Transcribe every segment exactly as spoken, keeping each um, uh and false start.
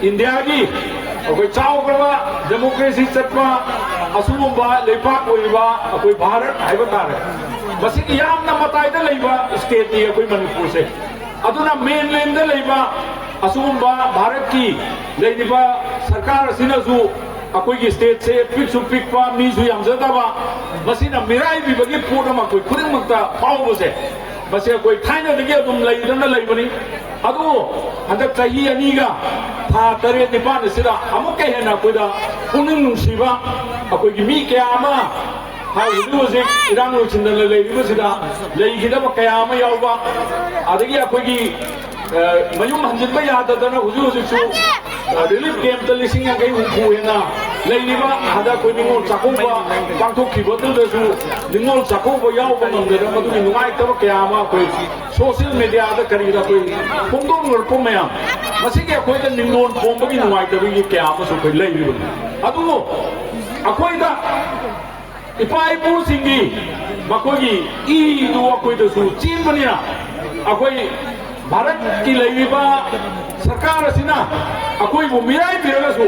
ꯏꯟꯗꯤꯌꯥꯒꯤ ꯑꯩꯈꯣꯏ ꯆꯥꯎꯈ꯭ꯔꯕ ꯗꯦꯃꯣꯀ꯭ꯔꯦꯁꯤ ꯆꯠꯄ ꯑꯁꯤꯒꯨꯝꯕ ꯂꯩꯄꯥꯛ ꯑꯣꯏꯔꯤꯕ ꯑꯩꯈꯣꯏ ꯚꯥꯔꯠ ꯍꯥꯏꯕ ꯇꯥꯔꯦ, ꯃꯁꯤꯒꯤ ꯌꯥꯝꯅ ꯃꯇꯥꯏꯗ ꯂꯩꯕ ꯁ꯭ꯇꯦꯠꯅꯤ ꯑꯩꯈꯣꯏ ꯃꯅꯤꯄꯨꯔꯁꯦ꯫ ꯑꯗꯨꯅ ꯃꯦꯟꯂꯦꯟꯗ ꯂꯩꯕ ꯑꯁꯤꯒꯨꯝꯕ ꯚꯥꯔꯠꯀꯤ ꯂꯩꯔꯤꯕ ꯁꯔꯀꯥꯔ ꯑꯁꯤꯅꯁꯨ ꯑꯩꯈꯣꯏꯒꯤ ꯁ꯭ꯇꯦꯠꯁꯦ ꯄꯤꯛꯁꯨ ꯄꯤꯛꯄ, ꯃꯤꯁꯨ ꯌꯥꯝꯖꯗꯕ, ꯃꯁꯤꯅ ꯃꯤꯔꯥꯏꯕꯤꯕꯒꯤ ꯄꯣꯠ ꯑꯃ ꯑꯩꯈꯣꯏ ꯈꯨꯗꯤꯡꯃꯛꯇ ꯐꯥꯎꯕꯁꯦ, ꯃꯁꯤ ꯑꯩꯈꯣꯏ ꯊꯥꯏꯅꯗꯒꯤ ꯑꯗꯨꯝ ꯂꯩꯗꯨꯅ ꯂꯩꯕꯅꯤ꯫ ꯑꯗꯨꯕꯨ ꯍꯟꯗꯛ ꯆꯍꯤ ꯑꯅꯤꯒ ꯊꯥ ꯇꯔꯦꯠ ꯅꯤꯄꯥꯜ ꯑꯁꯤꯗ ꯑꯃꯨꯛꯀ ꯍꯦꯟꯅ ꯑꯩꯈꯣꯏꯗ ꯄꯨꯛꯅꯤꯡ ꯅꯨꯡꯁꯤꯕ ꯑꯩꯈꯣꯏꯒꯤ ꯃꯤ ꯀꯌꯥ ꯑꯃ ꯍꯧꯖꯤꯛ ꯍꯧꯖꯤꯛ ꯏꯔꯥꯡ ꯂꯣꯏꯁꯤꯟꯗꯅ ꯂꯩꯔꯤꯕꯁꯤꯗ ꯂꯩꯈꯤꯗꯕ ꯀꯌꯥ ꯑꯃ ꯌꯥꯎꯕ, ꯑꯗꯒꯤ ꯑꯩꯈꯣꯏꯒꯤ, ꯑ, ꯃꯌꯨꯝ ꯍꯟꯖꯤꯟꯕ ꯌꯥꯗꯗꯅ ꯍꯧꯖꯤꯛ ꯍꯧꯖꯤꯛꯁꯨ, ꯑ, ꯔꯤꯂꯤꯐ ꯀꯦꯝꯞꯇ ꯂꯤꯁꯤꯡ ꯌꯥꯡꯈꯩ ꯍꯨꯝꯐꯨ ꯍꯦꯟꯅ ꯂꯩꯔꯤꯕ, ꯍꯟꯗꯛ ꯑꯩꯈꯣꯏ ꯅꯤꯉꯣꯜ ꯆꯥꯛꯀꯧꯕ ꯄꯥꯡꯊꯣꯛꯈꯤꯕꯗꯨꯗꯁꯨ ꯅꯤꯉꯣꯜ ꯆꯥꯛꯀꯧꯕ ꯌꯥꯎꯕ ꯉꯝꯗꯅ ꯃꯗꯨꯒꯤ ꯅꯨꯡꯉꯥꯏꯇꯕ ꯀꯌꯥ ꯑꯃ ꯑꯩꯈꯣꯏ ꯁꯣꯁꯤꯌꯦꯜ ꯃꯦꯗꯤꯌꯥꯗ ꯀꯔꯤꯗ ꯑꯩꯈꯣꯏ ꯐꯣꯡꯗꯣꯛꯅꯔꯛꯄ ꯃꯌꯥꯝ, ꯃꯁꯤꯒꯤ ꯑꯩꯈꯣꯏꯗ ꯅꯤꯡꯗꯣꯟ ꯐꯣꯡꯕꯒꯤ ꯅꯨꯡꯉꯥꯏꯇꯕꯒꯤ ꯀꯌꯥ ꯑꯃꯁꯨ ꯑꯩꯈꯣꯏ ꯂꯩꯔꯤꯕꯅꯤ꯫ ꯑꯗꯨꯕꯨ ꯑꯩꯈꯣꯏꯗ ꯏꯄꯥ ꯏꯄꯨꯁꯤꯡꯒꯤ ꯃꯈꯣꯏꯒꯤ ꯏꯗꯨ ꯑꯩꯈꯣꯏꯗꯁꯨ ꯆꯦꯟꯕꯅꯤꯅ, ꯑꯩꯈꯣꯏ ꯚꯥꯔꯠꯀꯤ ꯂꯩꯔꯤꯕ ꯁꯔꯀꯥꯔ ꯑꯁꯤꯅ ꯑꯩꯈꯣꯏꯕꯨ ꯃꯤꯔꯥꯏꯕꯤꯔꯒꯁꯨ,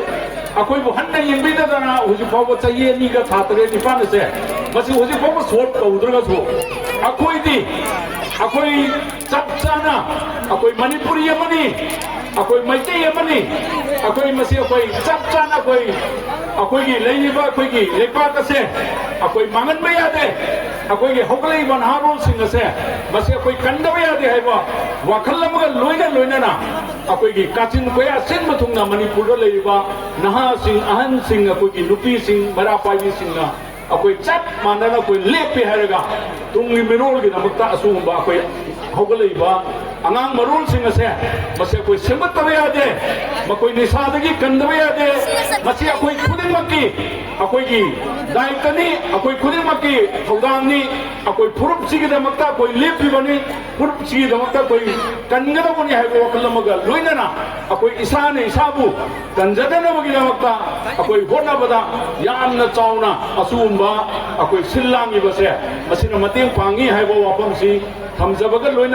ꯑꯩꯈꯣꯏꯕꯨ ꯍꯟꯅ ꯌꯦꯡꯕꯤꯗꯗꯅ ꯍꯧꯖꯤꯛ ꯐꯥꯎꯕ ꯆꯍꯤ ꯑꯅꯤꯒ ꯊꯥ ꯇꯔꯦꯠ ꯅꯤꯄꯥꯜ ꯑꯁꯦ, ꯃꯁꯤ ꯍꯧꯖꯤꯛ ꯐꯥꯎꯕ ꯁꯣꯜꯕ ꯇꯧꯗ꯭ꯔꯒꯁꯨ, ꯑꯩꯈꯣꯏꯗꯤ, ꯑꯩꯈꯣꯏ ꯆꯞ ꯆꯥꯅ ꯑꯩꯈꯣꯏ ꯃꯅꯤꯄꯨꯔꯤ ꯑꯃꯅꯤ, ꯑꯩꯈꯣꯏ ꯃꯩꯇꯩ ꯑꯃꯅꯤ, ꯑꯩꯈꯣꯏ ꯃꯁꯤ ꯑꯩꯈꯣꯏ ꯆꯞ ꯆꯥꯅ ꯑꯩꯈꯣꯏ, ꯑꯩꯈꯣꯏꯒꯤ ꯂꯩꯔꯤꯕ ꯑꯩꯈꯣꯏꯒꯤ ꯂꯩꯄꯥꯛ ꯑꯁꯦ ꯑꯩꯈꯣꯏ ꯃꯥꯡꯍꯟꯕ ꯌꯥꯗꯦ꯫ ꯑꯩꯈꯣꯏꯒꯤ ꯍꯧꯒꯠꯂꯛꯏꯕ ꯅꯍꯥꯔꯣꯜꯁꯤꯡ ꯑꯁꯦ, ꯃꯁꯤ ꯑꯩꯈꯣꯏ ꯀꯟꯗꯕ ꯌꯥꯗꯦ ꯍꯥꯏꯕ ꯋꯥꯈꯜ ꯑꯃꯒ ꯂꯣꯏꯅ ꯂꯣꯏꯅꯅ ꯑꯩꯈꯣꯏꯒꯤ ꯀꯥꯆꯤꯟ ꯀꯣꯌꯥ ꯁꯤꯟꯕ ꯊꯨꯡꯅ ꯃꯅꯤꯄꯨꯔꯗ ꯂꯩꯔꯤꯕ ꯅꯍꯥꯁꯤꯡ, ꯑꯍꯟꯁꯤꯡ, ꯑꯩꯈꯣꯏꯒꯤ ꯅꯨꯄꯤꯁꯤꯡ, ꯃꯩꯔꯥ ꯄꯥꯏꯕꯤꯁꯤꯡꯅ ꯑꯩꯈꯣꯏ ꯆꯞ ꯃꯥꯟꯅꯅ ꯑꯩꯈꯣꯏ ꯂꯦꯞꯄꯤ ꯍꯥꯏꯔꯒ, ꯇꯨꯡꯒꯤ ꯃꯤꯔꯣꯜꯒꯤꯗꯃꯛꯇ ꯑꯁꯤꯒꯨꯝꯕ ꯑꯩꯈꯣꯏ ꯍꯧꯒꯠꯂꯛꯏꯕ ꯑꯉꯥꯡ ꯃꯔꯣꯜꯁꯤꯡ ꯑꯁꯦ, ꯃꯁꯤ ꯑꯩꯈꯣꯏ ꯁꯦꯝꯒꯠꯇꯕ ꯌꯥꯗꯦ꯫ ꯃꯈꯣꯏ ꯅꯤꯁꯥꯗꯒꯤ ꯀꯟꯗꯕ ꯌꯥꯗꯦ꯫ ꯃꯁꯤ ꯑꯩꯈꯣꯏ ꯈꯨꯗꯤꯡꯃꯛꯀꯤ, ꯑꯩꯈꯣꯏꯒꯤ ꯗꯥꯏꯇꯅꯤ, ꯑꯩꯈꯣꯏ ꯈꯨꯗꯤꯡꯃꯛꯀꯤ ꯊꯧꯗꯥꯡꯅꯤ꯫ ꯑꯩꯈꯣꯏ ꯐꯨꯔꯨꯞꯁꯤꯒꯤꯗꯃꯛꯇ ꯑꯩꯈꯣꯏ ꯂꯦꯞꯄꯤꯕꯅꯤ꯫ ꯐꯨꯔꯨꯞꯁꯤꯒꯤꯗꯃꯛꯇ ꯑꯩꯈꯣꯏ ꯀꯟꯒꯗꯕꯅꯤ ꯍꯥꯏꯕ ꯋꯥꯈꯜ ꯑꯃꯒ ꯂꯣꯏꯅꯅ, ꯑꯩꯈꯣꯏ ꯏꯁꯥꯅ ꯏꯁꯥꯕꯨ ꯀꯟꯖꯗꯅꯕꯒꯤꯗꯃꯛꯇ ꯑꯩꯈꯣꯏ ꯍꯣꯠꯅꯕꯗ ꯌꯥꯝꯅ ꯆꯥꯎꯅ ꯑꯁꯤꯒꯨꯝꯕ ꯑꯩꯈꯣꯏ ꯁꯤꯜ ꯂꯥꯡꯉꯤꯕꯁꯦ, ꯃꯁꯤꯅ ꯃꯇꯦꯡ ꯄꯥꯡꯉꯤ ꯍꯥꯏꯕ ꯋꯥꯐꯝꯁꯤ ꯊꯝꯖꯕꯒ ꯂꯣꯏꯅꯅ,